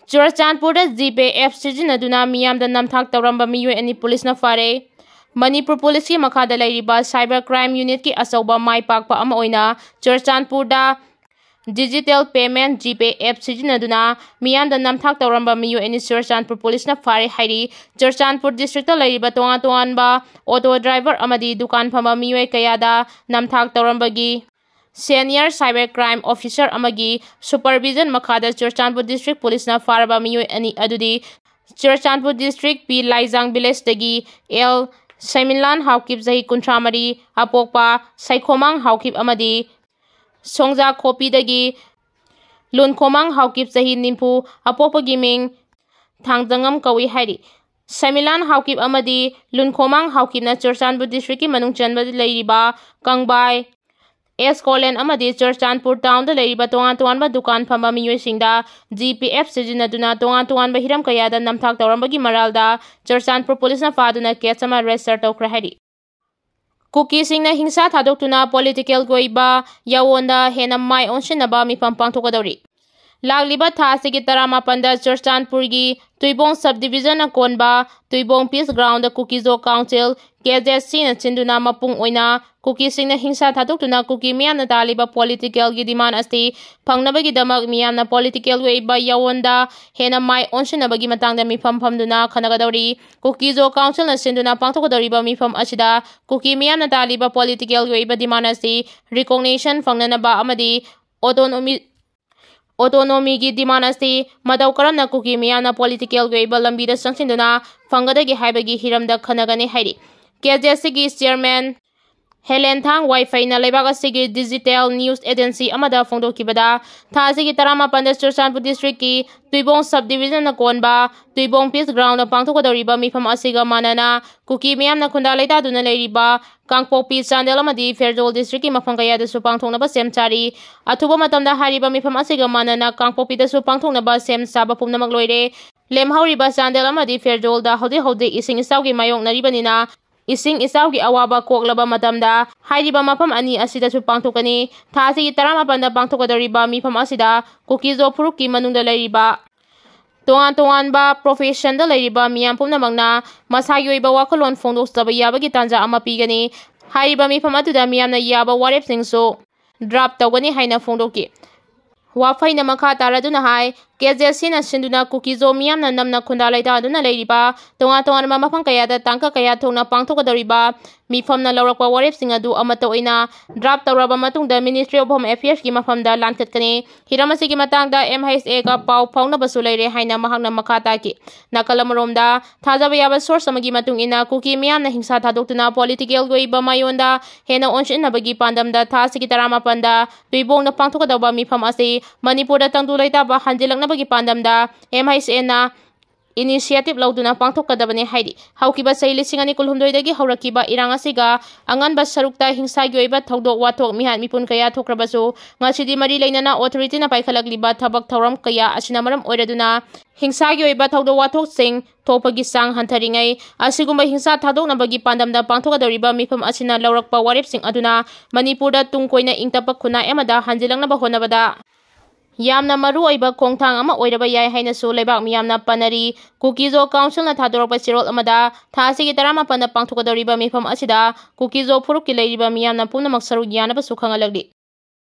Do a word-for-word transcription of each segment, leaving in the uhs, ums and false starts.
ꯆꯨꯔꯆꯥꯟꯄꯨꯔꯗ ꯖꯤꯄꯦ app ꯁꯤꯖꯤꯟꯅꯗꯨꯅ ꯃꯤꯌꯥꯝꯗ ꯅꯝꯊꯥꯛ ꯇꯧꯔꯝꯕ ꯃꯤꯑꯣꯏ ꯑꯅꯤ ꯄꯨꯂꯤꯁꯅ ꯐꯥꯔꯦ꯫ ꯃꯅꯤꯄꯨꯔ ꯄꯨꯂꯤꯁꯀꯤ ꯃꯈꯥꯗ ꯂꯩꯔꯤꯕ ꯁꯥꯏꯕꯔ ꯀ꯭ꯔꯥꯏꯝ ꯌꯨꯅꯤꯠꯀꯤ ꯑꯆꯧꯕ ꯃꯥꯏ ꯄꯥꯛꯄ ꯑꯃ ꯑꯣꯏꯅ ꯆꯨꯔꯆꯥꯟꯄꯨꯔꯗ ꯗꯤꯖꯤꯇꯦꯜ ꯄꯦꯃꯦꯟ ꯖꯤꯄꯦ ꯑꯦꯞ ꯁꯤꯖꯤꯟꯅꯗꯨꯅ ꯃꯤꯌꯥꯝꯗ ꯅꯝꯊꯥꯛ ꯇꯧꯔꯝꯕ ꯃꯤꯑꯣꯏ ꯑꯅꯤ ꯆꯨꯔꯆꯥꯟꯄꯨꯔ ꯄꯨꯂꯤꯁꯅ ꯐꯥꯔꯦ ꯍꯥꯏꯔꯤ꯫ ꯆꯨꯔꯆꯥꯟꯄꯨꯔ ꯗꯤꯁꯇ꯭ꯔꯤꯛꯇ ꯂꯩꯔꯤꯕ ꯇꯣꯉꯥꯟ ꯇꯣꯉꯥꯟꯕ ꯑꯣꯇꯣ ꯗ꯭ꯔꯥꯏꯚꯔ ꯑꯃꯗꯤ ꯗꯨꯀꯥꯟ ꯐꯝꯕ ꯃꯤꯑꯣꯏ ꯀꯌꯥꯗ ꯅꯝꯊꯥꯛ ꯇꯧꯔꯝꯕꯒꯤ ꯁꯦꯅꯤꯌꯔ ꯁꯥꯏꯕꯔ ꯀ꯭ꯔꯥꯏꯝ ꯑꯣꯐꯤꯁꯔ ꯑꯃꯒꯤ ꯁꯨꯄꯔꯚꯤꯖꯟ ꯃꯈꯥꯗ ꯆꯨꯔꯆꯥꯟꯄꯨꯔ ꯗꯤꯁꯇ꯭ꯔꯤꯛ ꯄꯨꯂꯤꯁꯅ ꯐꯥꯔꯕ ꯃꯤꯑꯣꯏ ꯑꯅꯤ ꯑꯗꯨꯗꯤ ꯆꯨꯔꯆꯥꯟꯄꯨꯔ ꯗꯤꯁꯇ꯭ꯔꯤꯛ ꯄꯤ ꯂꯥꯏꯖꯥꯡ ꯚꯤꯂꯦꯖꯇꯒꯤ ꯑꯦꯜ ꯁꯩꯃꯤꯟꯂꯥꯟ ꯍꯥꯎꯀꯤꯞ, ꯆꯍꯤ ꯀꯨꯟꯊ꯭ꯔꯥ ꯃꯔꯤ, ꯑꯄꯣꯛꯄ ꯁꯩꯈꯣꯃꯥꯡ ꯍꯥꯎꯀꯤꯞ ꯑꯃꯗꯤ ꯁꯣꯡꯖꯥ ꯈꯣꯄꯤꯗꯒꯤ ꯂꯨꯟꯈꯣꯃꯥꯡ ꯍꯥꯎꯀꯤꯞ, ꯆꯍꯤ ꯅꯤꯐꯨ, ꯑꯄꯣꯛꯄꯒꯤ ꯃꯤꯡ ꯊꯥꯡꯖꯉꯝ ꯀꯧꯏ ꯍꯥꯏꯔꯤ꯫ ꯁꯩꯃꯤꯟꯂꯥꯟ ꯍꯥꯎꯀꯤꯞ ꯑꯃꯗꯤ ꯂꯨꯟꯈꯣꯃꯥꯡ ꯍꯥꯎꯀꯤꯞꯅ ꯆꯨꯔꯆꯥꯟꯄꯨꯔ ꯗꯤꯁꯇ꯭ꯔꯤꯛꯀꯤ ꯃꯅꯨꯡ ꯆꯟꯕꯗ ꯂꯩꯔꯤꯕ ꯀꯪꯕꯥꯏ, ꯑꯦꯁ ꯀꯣꯂꯦꯟ ꯑꯃꯗꯤ ꯆꯨꯔꯆꯥꯟꯄꯨꯔ ꯇꯥꯎꯟꯗ ꯂꯩꯔꯤꯕ ꯇꯣꯉꯥꯟ ꯇꯣꯉꯥꯟꯕ ꯗꯨꯀꯥꯟ ꯐꯝꯕ ꯃꯤꯑꯣꯏꯁꯤꯡꯗ ꯖꯤꯄꯦ ꯑꯦꯞ ꯁꯤꯖꯤꯟꯅꯗꯨꯅ ꯇꯣꯉꯥꯟ ꯇꯣꯉꯥꯟꯕ ꯍꯤꯔꯝ ꯀꯌꯥꯗ ꯅꯝꯊꯥꯛ ꯇꯧꯔꯝꯕꯒꯤ ꯃꯔꯥꯜꯗ ꯆꯨꯔꯆꯥꯟꯄꯨꯔ ꯄꯨꯂꯤꯁꯅ ꯐꯥꯗꯨꯅ ꯀꯦꯁ ꯑꯃ ꯔꯦꯖꯤꯁꯇꯔ ꯇꯧꯈ꯭ꯔꯦ ꯍꯥꯏꯔꯤ꯫ ꯀꯨꯀꯤꯁꯤꯡꯅ ꯍꯤꯡꯁꯥ ꯊꯥꯗꯣꯛꯇꯨꯅ ꯄꯣꯂꯤꯇꯤꯀꯦꯜꯒꯤ ꯑꯣꯏꯕ ꯌꯥꯑꯣꯟꯗ ꯍꯦꯟꯅ ꯃꯥꯏ ꯑꯣꯟꯁꯤꯟꯅꯕ ꯃꯤꯐꯝ ꯄꯥꯡꯊꯣꯛꯀꯗꯧꯔꯤ꯫ ꯂꯥꯛꯂꯤꯕ ꯊꯥ ꯑꯁꯤꯒꯤ ꯇꯔꯥꯃꯥꯄꯟꯗ ꯆꯨꯔꯆꯥꯟꯄꯨꯔꯒꯤ ꯇꯨꯏꯕꯣꯡ ꯁꯕ ꯗꯤꯕꯤꯖꯟꯅ ꯀꯣꯟꯕ ꯇꯨꯏꯕꯣꯡ ꯄꯤꯁ ꯒ꯭ꯔꯥꯎꯟꯗ ꯀꯨꯀꯤꯖꯣ ꯀꯥꯎꯟꯁꯤꯜ, ꯀꯦ ꯖꯦ ꯁꯤꯅ ꯁꯤꯟꯗꯨꯅ ꯃꯄꯨꯡ ꯑꯣꯏꯅ ꯀꯨꯀꯤꯁꯤꯡꯅ ꯍꯤꯡꯁꯥ ꯊꯥꯗꯣꯛꯇꯨꯅ ꯀꯨꯀꯤ ꯃꯤꯌꯥꯝꯅ ꯇꯥꯜꯂꯤꯕ ꯄꯣꯂꯤꯇꯤꯀꯦꯜꯒꯤ ꯗꯤꯃꯥꯟ ꯑꯁꯤ ꯐꯪꯅꯕꯒꯤꯗꯃꯛ ꯃꯤꯌꯥꯝꯅ ꯄꯣꯂꯤꯇꯤꯀꯦꯜꯒꯤ ꯑꯣꯏꯕ ꯌꯥꯑꯣꯟꯗ ꯍꯦꯟꯅ ꯃꯥꯏ ꯑꯣꯟꯁꯤꯟꯅꯕꯒꯤ ꯃꯇꯥꯡꯗ ꯃꯤꯐꯝ ꯐꯝꯗꯨꯅ ꯈꯟꯅꯒꯗꯧꯔꯤ꯫ ꯀꯨꯀꯤꯖꯣ ꯀꯥꯎꯟꯁꯤꯜꯅ ꯁꯤꯟꯗꯨꯅ ꯄꯥꯡꯊꯣꯛꯀꯗꯧꯔꯤꯕ ꯃꯤꯐꯝ ꯑꯁꯤꯗ ꯀꯨꯀꯤ ꯃꯤꯌꯥꯝꯅ ꯇꯥꯜꯂꯤꯕ ꯄꯣꯂꯤꯇꯤꯀꯦꯜꯒꯤ ꯑꯣꯏꯕ ꯗꯤꯃꯥꯟ ꯑꯁꯤ ꯔꯤꯀꯣꯛꯅꯤꯁꯟ ꯐꯪꯅꯅꯕ ꯑꯃꯗꯤ ꯑꯣꯇꯣꯅꯣꯃꯤ, ꯑꯣꯇꯣꯅꯣꯃꯤꯒꯤ ꯗꯤꯃꯥꯟ ꯑꯁꯤ ꯃꯇꯧ ꯀꯔꯝꯅ ꯀꯨꯀꯤ ꯃꯤꯌꯥꯝꯅ ꯄꯣꯂꯤꯇꯤꯀꯦꯜꯒꯤ ꯑꯣꯏꯕ ꯂꯝꯕꯤꯗ ꯆꯪꯁꯤꯟꯗꯨꯅ ꯐꯪꯒꯗꯒꯦ ꯍꯥꯏꯕꯒꯤ ꯍꯤꯔꯝꯗ ꯈꯟꯅꯒꯅꯤ ꯍꯥꯏꯔꯤ꯫ ꯀꯦ ꯖꯦ ꯁꯤꯒꯤ ꯆꯤꯌꯔꯃꯦꯟ ꯍꯦꯂꯦꯟꯊꯥꯡ ꯋꯥꯏꯐꯩꯅ ꯂꯩꯕꯥꯛ ꯑꯁꯤꯒꯤ ꯗꯤꯖꯤꯇꯦꯜ ꯅ꯭ꯌꯨꯁ ꯑꯦꯖꯦꯟꯁꯤ ꯑꯃꯗ ꯐꯣꯡꯗꯣꯛꯈꯤꯕꯗ, ꯊꯥ ꯑꯁꯤꯒꯤ ꯇꯔꯥꯃꯥꯄꯟꯗ ꯆꯨꯔꯆꯥꯟꯄꯨꯔ ꯗꯤꯁꯇ꯭ꯔꯤꯛꯀꯤ ꯇꯨꯏꯕꯣꯡ ꯁꯕ ꯗꯤꯕꯤꯖꯟꯅ ꯀꯣꯟꯕ ꯇꯨꯏꯕꯣꯡ ꯄꯤꯁ ꯒ꯭ꯔꯥꯎꯟꯗ ꯄꯥꯡꯊꯣꯛꯀꯗꯧꯔꯤꯕ ꯃꯤꯐꯝ ꯑꯁꯤꯒ ꯃꯥꯟꯅꯅ ꯀꯨꯀꯤ ꯃꯤꯌꯥꯝꯅ ꯈꯨꯟꯗꯥ ꯂꯩꯇꯥꯗꯨꯅ ꯂꯩꯔꯤꯕ ꯀꯥꯡꯄꯣꯛꯄꯤ, ꯆꯥꯟꯗꯦꯜ ꯑꯃꯗꯤ ꯐꯦꯔꯖꯣꯜ ꯗꯤꯁꯇ꯭ꯔꯤꯛꯀꯤ ꯃꯐꯝ ꯀꯌꯥꯗꯁꯨ ꯄꯥꯡꯊꯣꯛꯅꯕ ꯁꯦꯝ ꯁꯥꯔꯤ꯫ ꯑꯊꯨꯕ ꯃꯇꯝꯗ ꯍꯥꯏꯔꯤꯕ ꯃꯤꯐꯝ ꯑꯁꯤꯒ ꯃꯥꯟꯅꯅ ꯀꯥꯡꯄꯣꯛꯄꯤꯗꯁꯨ ꯄꯥꯡꯊꯣꯛꯅꯕ ꯁꯦꯝ ꯁꯥꯕ ꯄꯨꯝꯅꯃꯛ ꯂꯣꯏꯔꯦ꯫ ꯂꯦꯝꯍꯧꯔꯤꯕ ꯆꯥꯟꯗꯦꯜ ꯑꯃꯗꯤ ꯐꯦꯔꯖꯣꯜꯗ ꯍꯧꯖꯤꯛ ꯍꯧꯖꯤꯛ ꯏꯁꯤꯡ ꯏꯆꯥꯎꯒꯤ ꯃꯥꯌꯣꯛꯅꯔꯤꯕꯅꯤꯅ, ꯏꯁꯤꯡ ꯏꯆꯥꯎꯒꯤ ꯑꯋꯥꯕ ꯀꯣꯛꯂꯕ ꯃꯇꯝꯗ ꯍꯥꯏꯔꯤꯕ ꯃꯐꯝ ꯑꯅꯤ ꯑꯁꯤꯗꯁꯨ ꯄꯥꯡꯊꯣꯛꯀꯅꯤ꯫ ꯊꯥ ꯑꯁꯤꯒꯤ ꯇꯔꯥꯃꯥꯄꯟꯗ ꯄꯥꯡꯊꯣꯛꯀꯗꯧꯔꯤꯕ ꯃꯤꯐꯝ ꯑꯁꯤꯗ ꯀꯨꯀꯤꯖꯣ ꯐꯨꯔꯨꯞꯀꯤ ꯃꯅꯨꯡꯗ ꯂꯩꯔꯤꯕ ꯇꯣꯉꯥꯟ ꯇꯣꯉꯥꯟꯕ professionꯗ ꯂꯩꯔꯤꯕ ꯃꯤꯌꯥꯝ ꯄꯨꯝꯅꯃꯛꯅ ꯃꯁꯥꯒꯤ ꯑꯣꯏꯕ ꯋꯥꯈꯜꯂꯣꯟ ꯐꯣꯡꯗꯣꯛꯆꯕ ꯌꯥꯕꯒꯤ ꯇꯥꯟꯖꯥ ꯑꯃ ꯄꯤꯒꯅꯤ꯫ ꯍꯥꯏꯔꯤꯕ ꯃꯤꯐꯝ ꯑꯗꯨꯗ ꯃꯤꯌꯥꯝꯅ ꯌꯥꯕ ꯋꯥꯔꯦꯞꯁꯤꯡꯁꯨ draft ꯇꯧꯒꯅꯤ ꯍꯥꯏꯅ ꯐꯣꯡꯗꯣꯛꯈꯤ꯫ ꯋꯥꯐꯩꯅ ꯃꯈꯥ ꯇꯥꯔꯗꯨꯅ ꯍꯥꯏ, KJCꯅ ꯁꯤꯟꯗꯨꯅ ꯀꯨꯀꯤꯖꯣ ꯃꯤꯌꯥꯝꯅ ꯅꯝꯅ ꯈꯨꯟꯗꯥ ꯂꯩꯇꯥꯗꯨꯅ ꯂꯩꯔꯤꯕ ꯇꯣꯉꯥꯟ ꯇꯣꯉꯥꯟꯕ ꯃꯐꯝ ꯀꯌꯥꯗ ꯇꯥꯡꯀꯛ ꯀꯌꯥ ꯊꯣꯛꯅ ꯄꯥꯡꯊꯣꯛꯀꯗꯧꯔꯤꯕ ꯃꯤꯐꯝꯅ ꯂꯧꯔꯛꯄ ꯋꯥꯔꯦꯞꯁꯤꯡ ꯑꯗꯨ ꯑꯃꯠꯇ ꯑꯣꯏꯅ draft ꯇꯧꯔꯕ ꯃꯇꯨꯡꯗ Ministry of Home Affairsꯀꯤ ꯃꯐꯝꯗ ꯂꯥꯟꯊꯠꯀꯅꯤ꯫ ꯍꯤꯔꯝ ꯑꯁꯤꯒꯤ ꯃꯇꯥꯡꯗ MHAꯒ ꯄꯥꯎ ꯐꯥꯎꯅꯕꯁꯨ ꯂꯩꯔꯦ ꯍꯥꯏꯅ ꯃꯍꯥꯛꯅ ꯃꯈꯥ ꯇꯥꯈꯤ꯫ ꯅꯥꯀꯜ ꯑꯃꯔꯣꯝꯗ, ꯊꯥꯖꯕ ꯌꯥꯕ source ꯑꯃꯒꯤ ꯃꯇꯨꯡ ꯏꯟꯅ, ꯀꯨꯀꯤ ꯃꯤꯌꯥꯝꯅ ꯍꯤꯡꯁꯥ ꯊꯥꯗꯣꯛꯇꯨꯅ politicalꯒꯤ ꯑꯣꯏꯕ ꯃꯥꯏꯑꯣꯟꯗ ꯍꯦꯟꯅ ꯑꯣꯟꯁꯤꯟꯅꯕꯒꯤ ꯄꯥꯟꯗꯝꯗ ꯊꯥ ꯑꯁꯤꯒꯤ ꯇꯔꯥꯃꯥꯄꯟꯗ ꯇꯨꯏꯕꯣꯡꯗ ꯄꯥꯡꯊꯣꯛꯀꯗꯧꯕ ꯃꯤꯐꯝ ꯑꯁꯤ ꯃꯅꯤꯄꯨꯔꯗ ꯇꯪꯗꯨ ꯂꯩꯇꯥꯕ ꯍꯟꯖꯤꯜꯂꯛꯅꯕꯒꯤ ꯄꯥꯟꯗꯝꯗ MHAꯅ initiative ꯂꯧꯗꯨꯅ ꯄꯥꯡꯊꯣꯛꯀꯗꯕꯅꯤ ꯍꯥꯏꯔꯤ꯫ ꯍꯧꯈꯤꯕ ꯆꯍꯤ ꯂꯤꯁꯤꯡ ꯑꯅꯤ ꯀꯨꯟꯍꯨꯝꯗꯣꯏꯗꯒꯤ ꯍꯧꯔꯛꯈꯤꯕ ꯏꯔꯥꯡ ꯑꯁꯤꯒ ꯑꯉꯟꯕ ꯁꯔꯨꯛꯇ ꯍꯤꯡꯁꯥꯒꯤ ꯑꯣꯏꯕ ꯊꯧꯗꯣꯛ ꯋꯥꯊꯣꯛ ꯃꯤꯍꯥꯠ ꯃꯤꯄꯨꯟ ꯀꯌꯥ ꯊꯣꯛꯈ꯭ꯔꯕꯁꯨ, ꯉꯁꯤꯗꯤ ꯃꯔꯤ ꯂꯩꯅꯅ authorityꯅ ꯄꯥꯏꯈꯠꯂꯛꯂꯤꯕ ꯊꯕꯛ ꯊꯧꯔꯝ ꯀꯌꯥ ꯑꯁꯤꯅ ꯃꯔꯝ ꯑꯣꯏꯔꯗꯨꯅ ꯍꯤꯡꯁꯥꯒꯤ ꯑꯣꯏꯕ ꯊꯧꯗꯣꯛ ꯋꯥꯊꯣꯛꯁꯤꯡ ꯊꯣꯛꯄꯒꯤ ꯆꯥꯡ ꯍꯟꯊꯔꯤꯉꯩ, ꯑꯁꯤꯒꯨꯝꯕ ꯍꯤꯡꯁꯥ ꯊꯥꯗꯣꯛꯅꯕꯒꯤ ꯄꯥꯟꯗꯝꯗ ꯄꯥꯡꯊꯣꯛꯀꯗꯧꯔꯤꯕ ꯃꯤꯐꯝ ꯑꯁꯤꯅ ꯂꯧꯔꯛꯄ ꯋꯥꯔꯦꯞꯁꯤꯡ ꯑꯗꯨꯅ ꯃꯅꯤꯄꯨꯔꯗ ꯇꯨꯡ ꯀꯣꯏꯅ ꯏꯪ ꯇꯞꯄ ꯈꯨꯟꯅꯥꯏ ꯑꯃꯗ ꯍꯟꯖꯤꯜꯂꯛꯅꯕ ꯍꯣꯠꯅꯕꯗ ꯌꯥꯝꯅ ꯃꯔꯨ ꯑꯣꯏꯕ ꯈꯣꯡꯊꯥꯡ ꯑꯃ ꯑꯣꯏꯔꯕ ꯌꯥꯏ ꯍꯥꯏꯅꯁꯨ ꯂꯩꯕꯥꯛ ꯃꯤꯌꯥꯝꯅ ꯄꯟꯅꯔꯤ꯫ ꯀꯨꯀꯤꯖꯣ councilꯅ ꯊꯥꯗꯣꯔꯛꯄ ꯆꯦꯔꯣꯜ ꯑꯃꯗ ꯊꯥ ꯑꯁꯤꯒꯤ ꯇꯔꯥꯃꯥꯄꯟꯗ ꯄꯥꯡꯊꯣꯛꯀꯗꯧꯔꯤꯕ ꯃꯤꯐꯝ ꯑꯁꯤꯗ ꯀꯨꯀꯤꯖꯣ ꯐꯨꯔꯨꯞꯀꯤ ꯂꯩꯔꯤꯕ ꯃꯤꯌꯥꯝꯅ ꯄꯨꯝꯅꯃꯛ ꯁꯔꯨꯛ ꯌꯥꯅꯕꯁꯨ ꯈꯪꯍꯜꯂꯛꯂꯤ꯫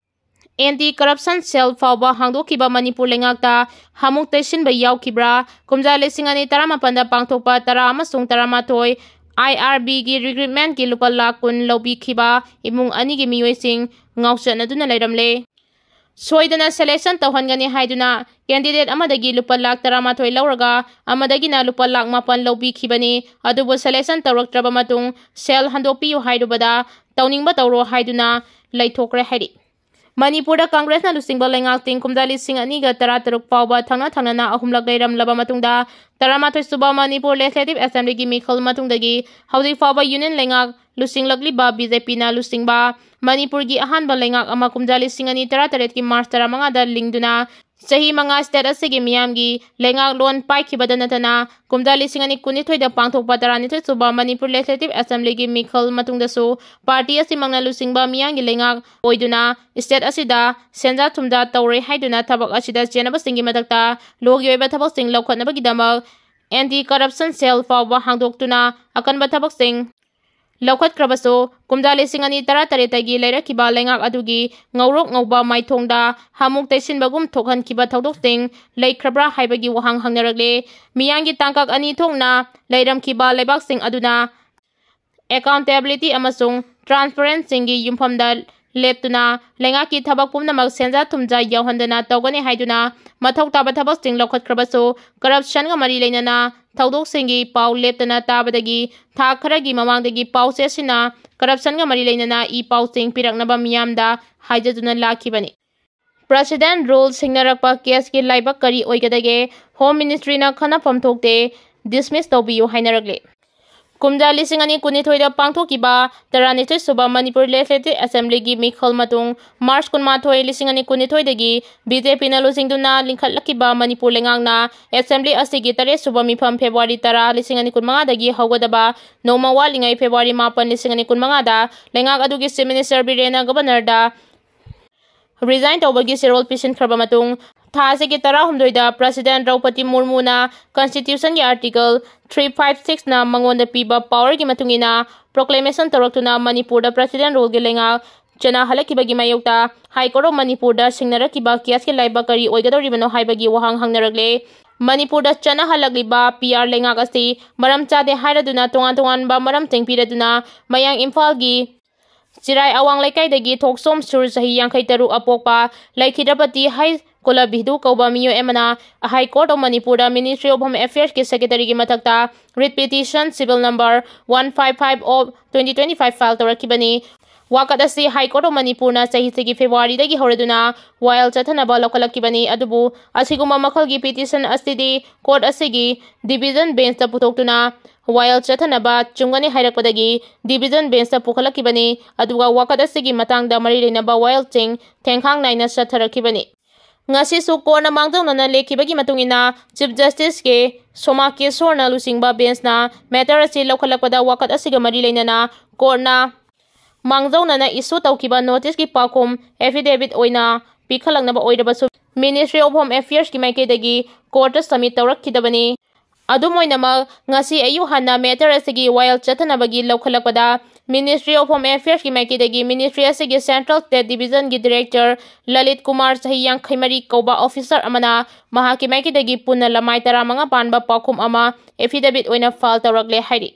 Anti Corruption Cell ꯐꯥꯎꯕ ꯍꯥꯡꯗꯣꯛꯈꯤꯕ ꯃꯅꯤꯄꯨꯔ ꯂꯩꯉꯥꯛꯇ ꯍꯥꯃꯨꯛ ꯇꯩꯁꯤꯟꯕ ꯌꯥꯎꯈꯤꯕ꯭ꯔꯥ? ꯀꯨꯝꯖꯥ ꯂꯤꯁꯤꯡ ꯑꯅꯤ ꯇꯔꯥꯃꯥꯄꯟꯗ ꯄꯥꯡꯊꯣꯛꯄ ꯇꯔꯥ ꯑꯃꯁꯨꯡ ꯇꯔꯥꯃꯥꯊꯣꯏ IRBꯒꯤ recruitmentꯀꯤ ꯂꯨꯄꯥ ꯂꯥꯈ ꯀꯨꯟ ꯂꯧꯕꯤꯈꯤꯕ ꯏꯃꯨꯡ ꯑꯅꯤꯒꯤ ꯃꯤꯑꯣꯏꯁꯤꯡ ꯉꯥꯎꯆꯠꯅꯗꯨꯅ ꯂꯩꯔꯝꯂꯦ꯫ ꯁꯣꯏꯗꯅ selection ꯇꯧꯍꯟꯒꯅꯤ ꯍꯥꯏꯗꯨꯅ candidate ꯑꯃꯗꯒꯤ ꯂꯨꯄꯥ ꯂꯥꯈ ꯇꯔꯥꯃꯥꯊꯣꯏ ꯂꯧꯔꯒ ꯑꯃꯗꯒꯤꯅ ꯂꯨꯄꯥ ꯂꯥꯈ ꯃꯥꯄꯟ ꯂꯧꯕꯤꯈꯤꯕꯅꯤ꯫ ꯑꯗꯨꯕꯨ selection ꯇꯧꯔꯛꯇ꯭ꯔꯕ ꯃꯇꯨꯡ cell ꯍꯟꯗꯣꯛꯄꯤꯌꯨ ꯍꯥꯏꯔꯨꯕꯗ ꯇꯧꯅꯤꯡꯕ ꯇꯧꯔꯣ ꯍꯥꯏꯗꯨꯅ ꯂꯩꯊꯣꯛꯈ꯭ꯔꯦ ꯍꯥꯏꯔꯤ꯫ ꯃꯅꯤꯄꯨꯔꯗ ꯀꯪꯒ꯭ꯔꯦꯁꯅ ꯂꯨꯆꯤꯡꯕ ꯂꯩꯉꯥꯛꯁꯤꯡ ꯀꯨꯝꯖꯥ ꯂꯤꯁꯤꯡ ꯑꯅꯤꯒ ꯇꯔꯥꯇꯔꯨꯛ ꯐꯥꯎꯕ ꯊꯪꯅ ꯊꯪꯅꯅ ꯑꯍꯨꯝꯂꯛ ꯂꯩꯔꯝꯂꯕ ꯃꯇꯨꯡꯗ, ꯇꯔꯥꯃꯥꯊꯣꯏ ꯁꯨꯕ ꯃꯅꯤꯄꯨꯔ Legislative Assemblyꯒꯤ ꯃꯤꯈꯜ ꯃꯇꯨꯡꯗꯒꯤ ꯍꯧꯖꯤꯛ ꯐꯥꯎꯕ union ꯂꯩꯉꯥꯛ ꯂꯨꯆꯤꯡꯂꯛꯂꯤꯕ BJPꯅ ꯂꯨꯆꯤꯡꯕ ꯃꯅꯤꯄꯨꯔꯒꯤ ꯑꯍꯥꯟꯕ ꯂꯩꯉꯥꯛ ꯑꯃ ꯀꯨꯝꯖꯥ ꯂꯤꯁꯤꯡ ꯑꯅꯤ ꯇꯔꯥꯇꯔꯦꯠꯀꯤ March ꯇꯔꯥꯃꯉꯥꯗ ꯂꯤꯡꯗꯨꯅ ꯆꯍꯤ ꯃꯉꯥ state ꯑꯁꯤꯒꯤ ꯃꯤꯌꯥꯝꯒꯤ ꯂꯩꯉꯥꯛꯂꯣꯟ ꯄꯥꯏꯈꯤꯕꯗ ꯅꯠꯇꯅ, ꯀꯨꯝꯖꯥ ꯂꯤꯁꯤꯡ ꯑꯅꯤ ꯀꯨꯟꯅꯤꯊꯣꯏꯗ ꯄꯥꯡꯊꯣꯛꯄ ꯇꯔꯥꯅꯤꯊꯣꯏ ꯁꯨꯕ ꯃꯅꯤꯄꯨꯔ Legislative Assemblyꯒꯤ ꯃꯤꯈꯜ ꯃꯇꯨꯡꯗꯁꯨ party ꯑꯁꯤꯃꯛꯅ ꯂꯨꯆꯤꯡꯕ ꯃꯤꯌꯥꯝꯒꯤ ꯂꯩꯉꯥꯛ ꯑꯣꯏꯗꯨꯅ state ꯑꯁꯤꯗ ꯁꯦꯟꯖꯥ ꯊꯨꯝꯖꯥ ꯇꯧꯔꯣꯏ ꯍꯥꯏꯗꯨꯅ ꯊꯕꯛ ꯑꯁꯤꯗ ꯆꯦꯟꯅꯕꯁꯤꯡꯒꯤ ꯃꯊꯛꯇ lawꯒꯤ ꯑꯣꯏꯕ ꯊꯕꯛꯁꯤꯡ ꯂꯧꯈꯠꯅꯕꯒꯤꯗꯃꯛ anti corruption cell ꯐꯥꯎꯕ ꯍꯥꯡꯗꯣꯛꯇꯨꯅ ꯑꯀꯟꯕ ꯊꯕꯛꯁꯤꯡ ꯂꯧꯈꯠꯈ꯭ꯔꯕꯁꯨ, ꯀꯨꯝꯖꯥ ꯂꯤꯁꯤꯡ ꯑꯅꯤ ꯇꯔꯥꯇꯔꯦꯠꯇꯒꯤ ꯂꯩꯔꯛꯈꯤꯕ ꯂꯩꯉꯥꯛ ꯑꯗꯨꯒꯤ ꯉꯧꯔꯣꯛ ꯉꯧꯕ ꯃꯥꯏꯊꯣꯡꯗ ꯍꯥꯃꯨꯛ ꯇꯩꯁꯤꯟꯕꯒꯨꯝ ꯊꯣꯛꯍꯟꯈꯤꯕ ꯊꯧꯗꯣꯛꯁꯤꯡ ꯂꯩꯈ꯭ꯔꯕ꯭ꯔꯥ ꯍꯥꯏꯕꯒꯤ ꯋꯥꯍꯪ ꯍꯪꯅꯔꯛꯂꯦ꯫ ꯃꯤꯌꯥꯝꯒꯤ ꯇꯥꯡꯀꯛ ꯑꯅꯤ ꯊꯣꯛꯅ ꯂꯩꯔꯝꯈꯤꯕ ꯂꯩꯕꯥꯛꯁꯤꯡ ꯑꯗꯨꯅ accountability ꯑꯃꯁꯨꯡ transparencyꯒꯤ ꯌꯨꯝꯐꯝꯗ ꯂꯦꯞꯇꯨꯅ ꯂꯩꯉꯥꯛꯀꯤ ꯊꯕꯛ ꯄꯨꯝꯅꯃꯛ ꯁꯦꯟꯖꯥ ꯊꯨꯝꯖꯥ ꯌꯥꯎꯍꯟꯗꯅ ꯇꯧꯒꯅꯤ ꯍꯥꯏꯗꯨꯅ ꯃꯊꯧ ꯇꯥꯕ ꯊꯕꯛꯁꯤꯡ ꯂꯧꯈꯠꯈ꯭ꯔꯕꯁꯨ, corruptionꯒ ꯃꯔꯤ ꯂꯩꯅꯅ ꯊꯧꯗꯣꯛꯁꯤꯡꯒꯤ ꯄꯥꯎ ꯂꯦꯞꯇꯅ ꯇꯥꯕꯗꯒꯤ ꯊꯥ ꯈꯔꯒꯤ ꯃꯃꯥꯡꯗꯒꯤ ꯄꯥꯎꯆꯦꯁꯤꯅ corruptionꯒ ꯃꯔꯤ ꯂꯩꯅꯅ ꯏ ꯄꯥꯎꯁꯤꯡ ꯄꯤꯔꯛꯅꯕ ꯃꯤꯌꯥꯝꯗ ꯍꯥꯏꯖꯗꯨꯅ ꯂꯥꯛꯈꯤꯕꯅꯤ꯫ President rule ꯁꯤꯡꯅꯔꯛꯄ caseꯀꯤ ꯂꯥꯏꯕꯛ ꯀꯔꯤ ꯑꯣꯏꯒꯗꯒꯦ? Home Ministryꯅ ꯈꯟꯅꯐꯝ ꯊꯣꯛꯇꯦ, dismiss ꯇꯧꯕꯤꯌꯨ ꯍꯥꯏꯅꯔꯛꯂꯦ꯫ ꯀꯨꯝꯖꯥ ꯂꯤꯁꯤꯡ ꯑꯅꯤ ꯀꯨꯟꯅꯤꯊꯣꯏꯗ ꯄꯥꯡꯊꯣꯛꯈꯤꯕ ꯇꯔꯥꯅꯤꯊꯣꯏ ꯁꯨꯕ ꯃꯅꯤꯄꯨꯔ Legislative Assemblyꯒꯤ ꯃꯤꯈꯜ ꯃꯇꯨꯡ March ꯀꯨꯟꯃꯥꯊꯣꯏ, ꯂꯤꯁꯤꯡ ꯑꯅꯤ ꯀꯨꯟꯅꯤꯊꯣꯏꯗꯒꯤ BJPꯅ ꯂꯨꯆꯤꯡꯗꯨꯅ ꯂꯤꯡꯈꯠꯂꯛꯈꯤꯕ ꯃꯅꯤꯄꯨꯔ ꯂꯩꯉꯥꯛꯅ Assembly ꯑꯁꯤꯒꯤ ꯇꯔꯦꯠ ꯁꯨꯕ ꯃꯤꯐꯝ February ꯇꯔꯥ, ꯂꯤꯁꯤꯡ ꯑꯅꯤ ꯀꯨꯟꯃꯉꯥꯗꯒꯤ ꯍꯧꯒꯗꯕ ꯅꯣꯡꯃ ꯋꯥꯠꯂꯤꯉꯩ February ꯃꯥꯄꯟ, ꯂꯤꯁꯤꯡ ꯑꯅꯤ ꯀꯨꯟꯃꯉꯥꯗ ꯂꯩꯉꯥꯛ ꯑꯗꯨꯒꯤ Chief Minister ꯕꯤꯔꯦꯟꯅ Governorꯗ resign ꯇꯧꯕꯒꯤ ꯆꯦꯔꯣꯜ ꯄꯤꯁꯤꯟꯈ꯭ꯔꯕ ꯃꯇꯨꯡ, ꯊꯥ ꯑꯁꯤꯒꯤ ꯇꯔꯥꯍꯨꯝꯗꯣꯏꯗ President ꯗ꯭ꯔꯧꯄꯗꯤ ꯃꯨꯔꯃꯨꯅ Constitutionꯒꯤ Article three five sixꯅ ꯃꯉꯣꯟꯗ ꯄꯤꯕ powerꯒꯤ ꯃꯇꯨꯡ ꯏꯟꯅ proclamation ꯇꯧꯔꯛꯇꯨꯅ ꯃꯅꯤꯄꯨꯔꯗ President ruleꯒꯤ ꯂꯩꯉꯥꯛ ꯆꯠꯅꯍꯜꯂꯛꯈꯤꯕꯒꯤ ꯃꯥꯌꯣꯛꯇ High Court of ꯃꯅꯤꯄꯨꯔꯗ ꯁꯤꯡꯅꯔꯛꯈꯤꯕ caseꯀꯤ ꯂꯥꯏꯕꯛ ꯀꯔꯤ ꯑꯣꯏꯒꯗꯧꯔꯤꯕꯅꯣ ꯍꯥꯏꯕꯒꯤ ꯋꯥꯍꯪ ꯍꯪꯅꯔꯛꯂꯦ꯫ ꯃꯅꯤꯄꯨꯔꯗ ꯆꯠꯅꯍꯜꯂꯛꯂꯤꯕ PR ꯂꯩꯉꯥꯛ ꯑꯁꯤ ꯃꯔꯝ ꯆꯥꯗꯦ ꯍꯥꯏꯔꯗꯨꯅ ꯇꯣꯉꯥꯟ ꯇꯣꯉꯥꯟꯕ ꯃꯔꯝꯁꯤꯡ ꯄꯤꯔꯗꯨꯅ ꯃꯌꯥꯡ ꯏꯝꯐꯥꯜꯒꯤ ꯆꯤꯔꯥꯏ ꯑꯋꯥꯡ ꯂꯩꯀꯥꯏꯗꯒꯤ ꯊꯣꯛꯆꯣꯝ ꯁꯨꯔ ꯆꯍꯤ ꯌꯥꯡꯈꯩ ꯇꯔꯨꯛ ꯑꯄꯣꯛꯄ ꯂꯩꯈꯤꯗ꯭ꯔꯕꯗꯤ ꯍꯩ ꯀꯨꯂꯕꯤꯗꯨ ꯀꯧꯕ ꯃꯤꯑꯣꯏ ꯑꯃꯅ High Court of ꯃꯅꯤꯄꯨꯔꯗ Ministry of Home Affairsꯀꯤ Secretaryꯒꯤ ꯃꯊꯛꯇ writ petition civil number one five five of twenty twenty five file ꯇꯧꯔꯛꯈꯤꯕꯅꯤ꯫ ꯋꯥꯀꯠ ꯑꯁꯤ High Court of ꯃꯅꯤꯄꯨꯔꯅ ꯆꯍꯤꯁꯤꯒꯤ Februaryꯗꯒꯤ ꯍꯧꯔꯗꯨꯅ ꯋꯥꯌꯦꯜ ꯆꯠꯊꯅꯕ ꯂꯧꯈꯠꯂꯛꯈꯤꯕꯅꯤ꯫ ꯑꯗꯨꯕꯨ ꯑꯁꯤꯒꯨꯝꯕ ꯃꯈꯜꯒꯤ petition ꯑꯁꯤꯗꯤ court ꯑꯁꯤꯒꯤ division benchꯇ ꯄꯨꯊꯣꯛꯇꯨꯅ ꯋꯥꯌꯦꯜ ꯆꯠꯊꯅꯕ ꯆꯨꯝꯒꯅꯤ ꯍꯥꯏꯔꯛꯄꯗꯒꯤ division benchꯇ ꯄꯨꯈꯠꯂꯛꯈꯤꯕꯅꯤ꯫ ꯑꯗꯨꯒ ꯋꯥꯀꯠ ꯑꯁꯤꯒꯤ ꯃꯇꯥꯡꯗ ꯃꯔꯤ ꯂꯩꯅꯕ ꯋꯥꯌꯦꯜꯁꯤꯡ ꯊꯦꯡꯈꯥꯡ ꯅꯥꯏꯅ ꯆꯠꯊꯔꯛꯈꯤꯕꯅꯤ꯫ ꯉꯁꯤꯁꯨ courtꯅ ꯃꯥꯡꯖꯧꯅꯅ ꯂꯦꯞꯈꯤꯕꯒꯤ ꯃꯇꯨꯡ ꯏꯟꯅ Chief Justiceꯀꯤ ꯁꯣꯃꯥ ꯀꯦꯁꯣꯔꯅ ꯂꯨꯆꯤꯡꯕ benchꯅ matter ꯑꯁꯤ ꯂꯧꯈꯠꯂꯛꯄꯗ ꯋꯥꯀꯠ ꯑꯁꯤꯒ ꯃꯔꯤ ꯂꯩꯅꯅ courtꯅ ꯃꯥꯡꯖꯧꯅꯅ issue ꯇꯧꯈꯤꯕ noticeꯀꯤ ꯄꯥꯎꯈꯨꯝ affidavit ꯑꯣꯏꯅ ꯄꯤꯈꯠꯂꯛꯅꯕ ꯑꯣꯏꯔꯕꯁꯨ Ministry of Home Affairsꯀꯤ ꯃꯥꯏꯀꯩꯗꯒꯤ courtꯇ submit ꯇꯧꯔꯛꯈꯤꯗꯕꯅꯤ꯫ ꯑꯗꯨꯝ ꯑꯣꯏꯅꯃꯛ, ꯉꯁꯤ ꯑꯌꯨꯛ ꯍꯟꯅ matter ꯑꯁꯤꯒꯤ ꯋꯥꯌꯦꯜ ꯆꯠꯊꯅꯕꯒꯤ ꯂꯧꯈꯠꯂꯛꯄꯗ Ministry of Home Affairsꯀꯤ ꯃꯥꯏꯀꯩꯗꯒꯤ ministry ꯑꯁꯤꯒꯤ Central State Divisionꯒꯤ Director Lalit Kumar, ꯆꯍꯤ ꯌꯥꯡꯈꯩ ꯃꯔꯤ ꯀꯧꯕ officer ꯑꯃꯅ ꯃꯍꯥꯛꯀꯤ ꯃꯥꯏꯀꯩꯗꯒꯤ ꯄꯨꯟꯅ ꯂꯃꯥꯏ ꯇꯔꯥꯃꯉꯥ ꯄꯥꯟꯕ ꯄꯥꯎꯈꯨꯝ ꯑꯃ affidavit ꯑꯣꯏꯅ file ꯇꯧꯔꯛꯂꯦ ꯍꯥꯏꯔꯤ꯫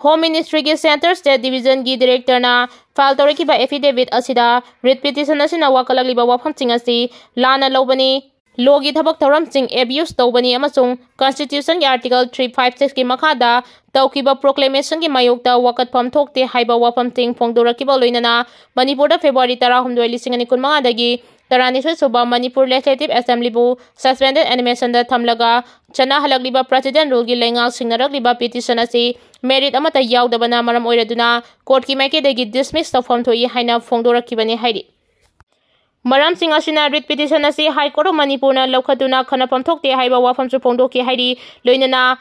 Home Ministryꯒꯤ Central State Divisionꯒꯤ Directorꯅ file ꯇꯧꯔꯛꯈꯤꯕ affidavit ꯑꯁꯤꯗ writ petition ꯑꯁꯤꯅ ꯋꯥꯀꯠꯂꯛꯂꯤꯕ ꯋꯥꯐꯝꯁꯤꯡ ꯑꯁꯤ ꯂꯥꯟꯅ ꯂꯧꯕꯅꯤ, lawꯒꯤ ꯊꯕꯛ ꯊꯧꯔꯝꯁꯤꯡ abuse ꯇꯧꯕꯅꯤ ꯑꯃꯁꯨꯡ Constitutionꯒꯤ Article three five sixꯀꯤ ꯃꯈꯥꯗ ꯇꯧꯈꯤꯕ proclamationꯒꯤ ꯃꯥꯌꯣꯛꯇ ꯋꯥꯀꯠꯐꯝ ꯊꯣꯛꯇꯦ ꯍꯥꯏꯕ ꯋꯥꯐꯝꯁꯤꯡ ꯐꯣꯡꯗꯣꯔꯛꯈꯤꯕ ꯂꯣꯏꯅꯅ ꯃꯅꯤꯄꯨꯔꯗ February ꯇꯔꯥꯍꯨꯝꯗꯣꯏ, ꯂꯤꯁꯤꯡ ꯑꯅꯤ ꯀꯨꯟꯃꯉꯥꯗꯒꯤ ꯇꯔꯥꯅꯤꯊꯣꯏ ꯁꯨꯕ ꯃꯅꯤꯄꯨꯔ Legislative Assemblyꯕꯨ suspended animationꯗ ꯊꯝꯂꯒ ꯆꯠꯅꯍꯜꯂꯛꯂꯤꯕ President ruleꯒꯤ ꯂꯩꯉꯥꯛ ꯁꯤꯡꯅꯔꯛꯂꯤꯕ petition ꯑꯁꯤ merit ꯑꯃꯠꯇ ꯌꯥꯎꯗꯕꯅ ꯃꯔꯝ ꯑꯣꯏꯔꯗꯨꯅ courtꯀꯤ ꯃꯥꯏꯀꯩꯗꯒꯤ dismiss ꯇꯧꯐꯝ ꯊꯣꯛꯏ ꯍꯥꯏꯅ ꯐꯣꯡꯗꯣꯔꯛꯈꯤꯕꯅꯤ ꯍꯥꯏꯔꯤ꯫ ꯃꯔꯝꯁꯤꯡ ꯑꯁꯤꯅ writ petition ꯑꯁꯤ High Court of ꯃꯅꯤꯄꯨꯔꯅ ꯂꯧꯈꯠꯇꯨꯅ ꯈꯟꯅꯐꯝ ꯊꯣꯛꯇꯦ ꯍꯥꯏꯕ ꯋꯥꯐꯝꯁꯨ ꯐꯣꯡꯗꯣꯛꯈꯤ ꯍꯥꯏꯔꯤ꯫ ꯂꯣꯏꯅꯅ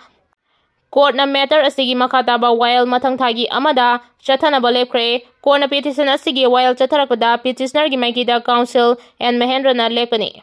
courtꯅ matter ꯑꯁꯤꯒꯤ ꯃꯈꯥ ꯇꯥꯕ ꯋꯥꯌꯦꯜ ꯃꯊꯪ ꯊꯥꯒꯤ ꯑꯃꯗ ꯆꯠꯊꯅꯕ ꯂꯦꯞꯈ꯭ꯔꯦ꯫ Courtꯅ petition ꯑꯁꯤꯒꯤ ꯋꯥꯌꯦꯜ ꯆꯠꯊꯔꯛꯄꯗ petitionerꯒꯤ ꯃꯥꯏꯀꯩꯗ counsel N ꯃꯍꯦꯟꯗ꯭ꯔꯅ ꯂꯦꯞꯀꯅꯤ꯫